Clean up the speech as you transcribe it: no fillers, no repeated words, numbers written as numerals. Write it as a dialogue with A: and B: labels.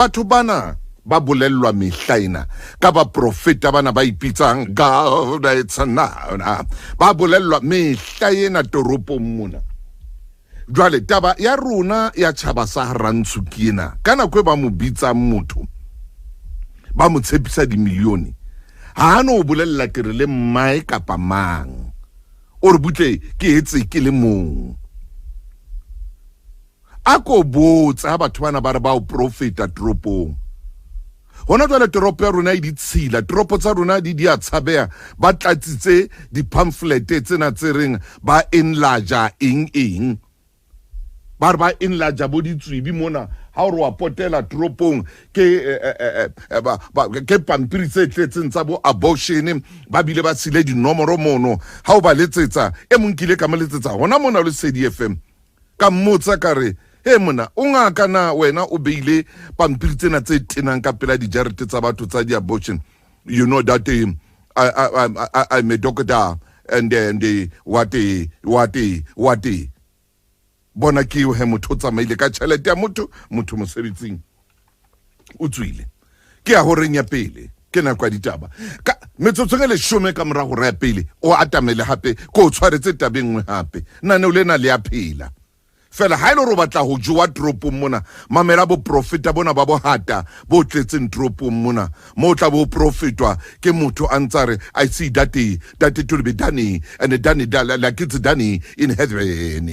A: Batho bana ba bolellwa mehla ena ka baprofeta bana ba ipitsang God it's now. Ba bolellwa mehla ena toropong mona. Jwale taba ya rona ya tjhaba sa Rantsho ke ena. Ka nako e ba mo bitsang motho, ba mo tshepisa dimilione, ha a no bolella ke re le mmae kapa mang. O re butle ke etse ke le mong. A ko botse ha batho bana ba re ba o profeta toropong. Hona jwale toropo ya rona e ditshila, toropo tsa rona di di a tshabeha, ba tlatsitse di-pamphlet tsena tse reng ba enlarge eng eng. Ba re ba enlarge bo ditswibi mona, ha o re wa potela toropong ke ke pampiri tse tletseng tsa bo abortion, ba bile ba sile dinomoro mono. Ha o ba letsetsa, e mong ke ile ka mo letsetsa hona mona le Lesedi FM. Ka mmotsa ka re, he mona, o ngaka na wena o beile pampiri tsena tse tenang ka pela dijarete tsa batho tsa di-abortion? You know that I'm a doctor and then the what what what. Bona ke eo he motho o tsamaile ka tjhelete ya motho, motho mosebetsing o tswile. Ke ya horeng ya pele, ke nako ya ditaba. Ka metsotsong e leshome ka mora hora ya pele, o atamele hape, ko o tshwaretse tabeng nngwe hape. Naneo lena le a phela. Fela ha e le hore o batla ho jowa toropong mona, mamela boprofeta bona ba bohata bo tletseng toropong mona. Mo tla bo profetwa ke motho a ntsa re, I see that, that to be done, and done, like it's done in heaven.